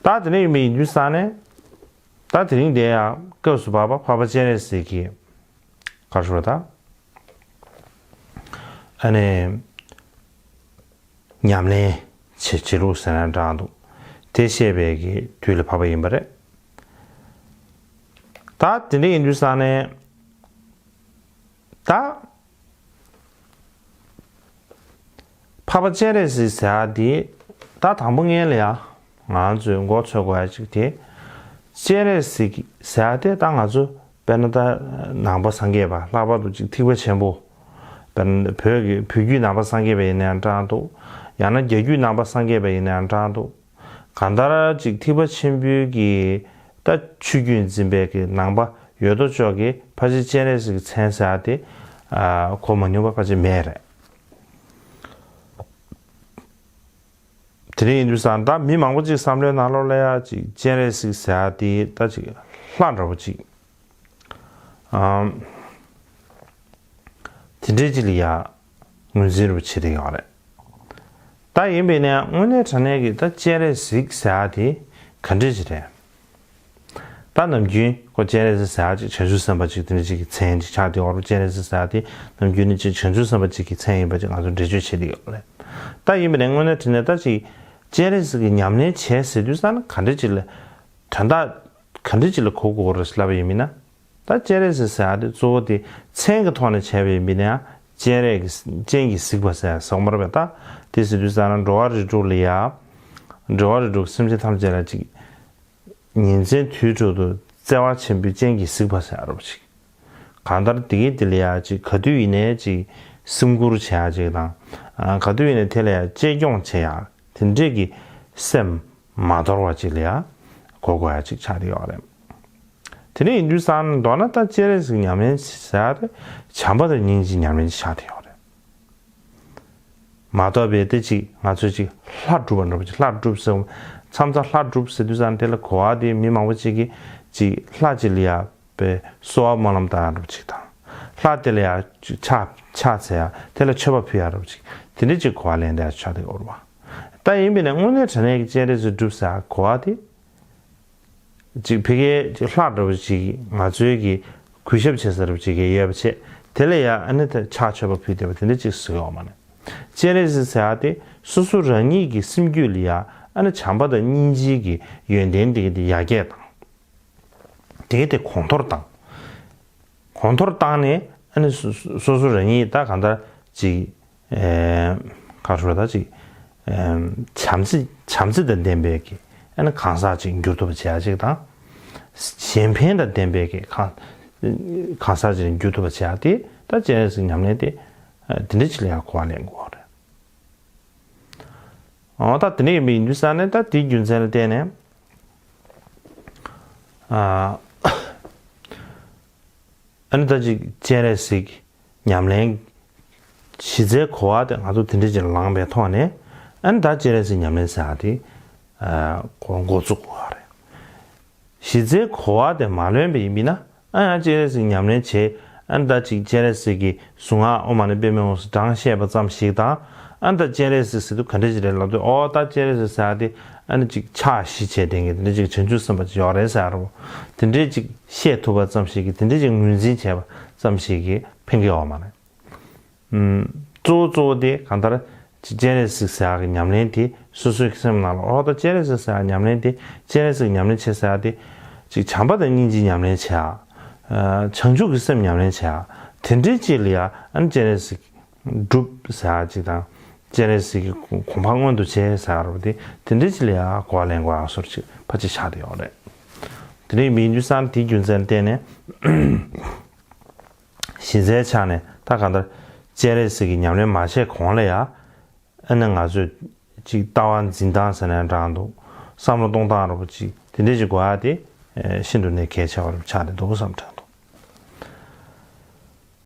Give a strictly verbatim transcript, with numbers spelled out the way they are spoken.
ད་དེ་འདྲ་ཡིན་པ་ཡིན་དུས་ཙང་ནས། ད་དེ་རིང་དེ་ཡང་སྐབས་སུ་བབས་པ་འཕགས་པ་སྤྱན་རས་གཟིགས་ཀྱི་ག་རེ་ཞུ་དགོས་རེད་ད། ཨ་ནི། ཉམས་ལེན་བྱེད་བྱེད་ལུགས་ཟེར་ན་འདྲ་འདུག་དེ་བཤད་པའི་གི་དུས་ལ་བབས་པ་ཡིན་པ་རེད། ད་དེ་འདྲ་ཡིན་དུས་ཙང་ནས། ད་འཕགས་པ་སྤྱན་རས་གཟིགས་ཟེར་ཡ་དེ། ད་དང་པོ་སྔོན་ལ་ཡ་ང་ཚོས་མགོ་ཚོད་དགོས་ཡ་གཅིག་དེ། སྤྱན་རས་གཟིགས་ཟེར་ཡ་དེ་ད་ང་ཚོ་དཔེར་ན་ད་ནང་པ་སངས་རྒྱས་པ། ལྷག་པར་དུ་གཅིག་ཐེག་པ་ཆེན་པོ། དཔེར་ན་བོད་ཀྱི་བོད་བརྒྱུད་ནང་པ་སངས་རྒྱས་པ་ཡིན་ན་ཡང་འདྲ་འདུག་ཡང་ན་རྒྱ་བརྒྱུད་ནང་པ་སངས་རྒྱས་པ་ཡིན་ན་ཡང་འདྲ་འདུག་གང་ལྟར་གཅིག་ཐེག་པ་ཆེན་པོའི་གི་ད་ཆོས་བརྒྱུད་འཛིན་པའི་གི་ནང་པ་ཡོད་དོ་ཅོག་གིས་ཕལ་ཆེར་སྤྱན་རས་གཟིགས་ཀྱི་མཚན་ཟེར་ཡ་དེ། ཨ། གོ་མ་མྱོང་པ་ཕལ་ཆེར་མེད་རེད། དེ་འདྲ་ཡིན་དུས་ཙང་ད་མི་མང་པོ་ཅིག་བསམ་བློའི་ནང་ལོགས་ལ་ཡ་ཅིག་སྤྱན་རས་གཟིགས་ཟེར་ཡ་དེ་ད་ཅིག་ལྷ་འདྲ་པོ་ཅིག་ཨམ། དེ་འདྲའི་ཅིག་ལ་ཡ་ངོས་འཛིན་རུ་བྱེད་དེ་ཡོད་རེད། ད་ཡིན་པས་ན་དངོས་གནས་དྲང་གནས་ཀྱི་ད་སྤྱན་རས་གཟིགས་ཟེར་ཡ་དེ་ག་འདྲ་ཅིག་རེད། ད་ནམ་རྒྱུན་ཁོ་སྤྱན་རས་གཟིགས་ཟེར་ཡ་ཅིག་བྱང་ཆུབ་སེམས་དཔའ་ཅིག་དེ་འདྲ་ཅིག་གི་མཚན་ཅིག་ཆགས་བསྡད་ཡོད་རེད། སྤྱན་རས་གཟིགས་ཟེར་ཡ་དེ་ནམ་རྒྱུན་ནས་ཅིག་བྱང་ཆུབ་སེམས་དཔའ་ཅིག་གི་མཚན་ཡིན་པ་ཅིག་ང་ཚོ་འགྲེལ་བརྗོད་བྱེད་ཀྱི་ཡོད་རེད། ད་ཡིན་པས་ན་དངོས་གནས་དྲང་གནས་ད་ཅིག་སྤྱན་རས་གཟིགས་ཀྱི་ཉམས་ལེན་བྱས་ཟེར་དུས་ཙང་ན་ག་འདྲ་ཅིག་ལ། དོན་དག་ག་འདྲ་ཅིག་ལ་གོ་དགོས་རེད་ལབ་པ་ཡིན་མིན་ན། ད་སྤྱན་རས་གཟིགས་ཟེར་ཡ་དེ་གཙོ་བོ་དེ་མཚན་གྱི་ཐོག་ནས་བྱས་པ་ཡིན་པས་ན་སྤྱན་རས་ཀྱི་སྤྱན་གྱིས་གཟིགས་པ་ཟེར་ཡ་ཟེར་གྱི་མ་རེད་པས། ད་དེ་ཟེར་དུས་ཙང་ན་འགྲོ་བ་རིགས་དྲུག་ལ་ཡ། འགྲོ་བ་རིགས་དྲུག་སེམས་ཅན་ཐམས་ཅད་ལ་ཅིག་ཉིན་མཚན་དུས་དྲུག་ཏུ་བརྩེ་བ་ཆེན་པོའི་སྤྱན་གྱིས་གཟིགས་པ་ཟེར་ཡ་རོ་ཅིག་གང་ལྟར་དེ་གའི་དེ་ལ་ཡ་ཅིག་ག་དུས་ཡིན་ནའི་ཅིག་སེམས་ཁུར་བྱེད་ཡ་ཅིག་དང་། ཨ། ག་དུས་ཡིན་ནའི་དེ་ལ་ཡ་གཅེས་སྐྱོང་བྱེད་ཡ་དེ་འདྲས་ཀྱི་སེམས་མ་དོར་བ་ཅིག་ལ་ཡ་གོ་དགོས་ཡ་ཅིག་ཆགས་བསྡད་ཡོད་རེད། དེ་འདྲ་ཡིན་དུས་ཙང་མདོར་ན་ད་སྤྱན་རས་གཟིགས་ཉམས་ལེན་ཟེར་ཡ་དེ་བྱམས་པ་དང་སྙིང་རྗེའི་ཉམས་ལེན་ཅིག་ཆགས་བསྡད་ཡོད་རེད། མ་གཏོགས་པའི་དེ་ཅིག་ང་ཚོས་ཅིག་ལྷ་སྒྲུབ་པ་འདྲ་པོ་ཅིག་ལྷ་སྒྲུབ་ཟེར་བ། མཚམས་མཚམས་ལྷ་སྒྲུབ་ཟེར་དུས་ཙང་དེ་ལ་གོ་བ་དེ་མི་མང་པོ་ཅིག་གིས་ཅིག་ལྷ་ཅིག་ལ་ཡ་པའི་གསོལ་བ་སྨོན་ལམ་བཏང་ཡ་འདྲ་པོ་ཅིག་དང་། ལྷ་དེ་ལ་ཡ་ཕྱག་ཕྱག་འཚལ་ཡ་དེ་ལ་མཆོད་པ་ཕུལ་ཡ་འདྲ་པོ་ཅིག་དེ་འདྲ་ཅིག་གོ་བ་ལེན་བསྡད་ཡ་ཆགས་བསྡད་ཡོད་རེད་པ། ད་ཡིན་པས་ན་དངོས་གནས་དྲང་གནས་ཀྱི་སྤྱན་རས་གཟིགས་སྒྲུབ་ཟེར་ཡ་གོ་བ་དེ། ཅིག་ཕ་གིའི་ཅིག་ལྷ་འདྲ་པོ་ཅིག་ང་ཚོའི་གི་གུས་ཞབས་བྱེད་ས་འདྲ་པོ་ཅིག་གི་ཡོད་པ་བྱས། དེ་ལ་ཡ་ཨ་ནི་ད་ཕྱག་མཆོད་པ་ཕུལ་བསྡད་པ་དེ་འདྲ་ཅིག་བཟོས་ཡོད་མ་རེད། སྤྱན་རས་གཟིགས་ཟེར་ཡ་དེ་སོ་སོ་རང་ཉིད་ཀྱི་སེམས་རྒྱུད་ལ་ཡ་ཨ་ནི་བྱམས་པ་དང་སྙིང་རྗེ་གི་ཡོན་ཏན་དེ་གི་དེ་ཡར་རྒྱས་དང་། དེ་གི་དེ་གོང་མཐོར་བཏང་། གོང་མཐོར་བཏང་ནས་ཨ་ནི་སོ་སོ་སོ་རང་ཉིད་ད་གང་ལྟར་ཅིག་ཨེ། ག་རེ་ཞུ་དགོས་རེད་ད། ཅིག་ཨེ། བྱམས་བརྩེ་བྱམས་བརྩེ་དང་ལྡན་པའི་གི་ཨ་ནི་གང་ཟག་ཅིག་འགྱུར་ཐུབ་པ་བྱེད་ཡ་ཅིག་དང་། གཞན་ཕན་དང་ལྡན་པའི་གི་གང་གང་ཟག་ཅིག་འགྱུར་ཐུབ་པ་བྱེད་ཡ་དེ་ད་སྤྱན་རས་གཟིགས་ཉམས་ལེན་དེ་ཨ། དེ་འདྲ་ཅིག་ལ་ཡང་གོ་བ་ལེན་དགོས་རེད། འོ་ད་དེ་འདྲ་ཡིན་པ་ཡིན་དུས་ཙང་ནས་ད་དེའི་རྒྱུ་མཚན་ལ་བརྟེན་ནས་ཨ། ཨ་ནི་ད་ཅིག་སྤྱན་རས་གཟིགས་ཉམས་ལེན་གཞི་རྩའི་གོ་བ་དེ་ང་ཚོ་དེ་འདྲ་ཅིག་བླངས་པའི་ཐོག་ནས་ཨ་ནི་ད་སྤྱན་རས་གཟིགས་ཉམས་ལེན་ཟེར་ཡ་དེ་ཨ། འགོ་འགོ་བཙུགས་དགོས་པ་རེད། གཞི་རྩའི་གོ་བ་དེ་མ་ལོན་པ་ཡིན་པས་ན་ཨ་ཡང་སྤྱན་རས་གཟིགས་ཉམས་ལེན་བྱས། ཨ་ནི་ད་ཅིག་སྤྱན་རས་གཟིགས་ཀྱི་གཟུངས་སྔགས་ཨོཾ་མ་ཎི་པདྨེ་ཧཱུྃ་སུ་གྲངས་བཤད་པ་ཙམ་ཞིག་དང་། ཨ་ནི་ད་སྤྱན་རས་གཟིགས་ཟེར་དུས་ག་འདྲ་ཅིག་རེད་ལབ་དུས། ཨོ་ད་སྤྱན་རས་གཟིགས་ཟེར་ཡ་དེ་ཨ་ནི་ཅིག་ཕྱག་བཞི་བྱས་ལྡན་གྱི་དེ་འདྲ་ཅིག་བྱང་ཆུབ་སེམས་དཔའ་ཅིག་ཡོད་རེད་ཟེར་ཡ་རེད་པ། དེ་འདྲའི་ཅིག་བཤད་ཐུབ་པ་ཙམ་ཞིག་གིས་དེ་འདྲའི་ཅིག་ངོས་འཛིན་བྱས་པ་ཙམ་ཞིག་གིས་ཕན་གྱི་ཡོད་མ་རེད། ཨུམ། གཙོ་བོ་གཙོ་བོ་དེ་གང་ལྟར་ཅིག་སྤྱན་རས་གཟིགས་ཟེར་ཡ་གི་ཉམས་ལེན་དེ་སོ་སོའི་སེམས་ནང་ལ། ཨོ་ད་སྤྱན་རས་གཟིགས་ཟེར་ཡ་ཉམས་ལེན་དེ། སྤྱན་རས་གཟིགས་ཉམས་ལེན་བྱེད་ཟེར་ཡ་དེ་ཅིག་བྱམས་པ་དང་སྙིང་རྗེའི་ཉམས་ལེན་བྱེད་ཡ། ཨ། བྱང་ཆུབ་ཀྱི་སེམས་ཉམས་ལེན་བྱེད་ཡ། དེ་འདྲའི་ཅིག་ལ་ཡ་ཨ་ནི་སྤྱན་རས་གཟིགས་སྒྲུབ་ཟེར་ཡ་ཅིག་དང་། སྤྱན་རས་གཟིགས་ཀྱི་གོ་འཕང་མངོན་དུ་བྱེད་ཟེར་བ་དེ་དེ་འདྲའི་ཅིག་ལ་ཡ་གོ་བ་ལེན་དགོས་ཡ་སོར་ཅིག་ཕལ་ཆེར་ཆགས་བསྡད་ཡོད་རེད། དེ་འདྲའི་མིན་དུས་ཙང་དེའི་རྒྱུ་མཚན་ལ་བརྟེན་ནས་གཞི་རྩའི་ཆ་ནས་ད་གང་ལྟར་སྤྱན་རས་གཟིགས་ཀྱི་ཉམས་ལེན་མ་བྱས་གོང་ལ་ཡ་ཨ་ནི་ང་ཚོས་ཅིག་ལྟ་བ་འཛིན་སྟངས་ཟེར་ན་འདྲ་འདུག་བསམ་བློ་གཏོང་སྟངས་འདྲ་པོ་ཅིག་དེ་འདྲའི་ཅིག་དགོས་ཡ་དེ་ཤིན་ཏུ་ནས་གལ་ཆེ་བ་ཆགས་བསྡད་འདུག་བསམ་དྲན།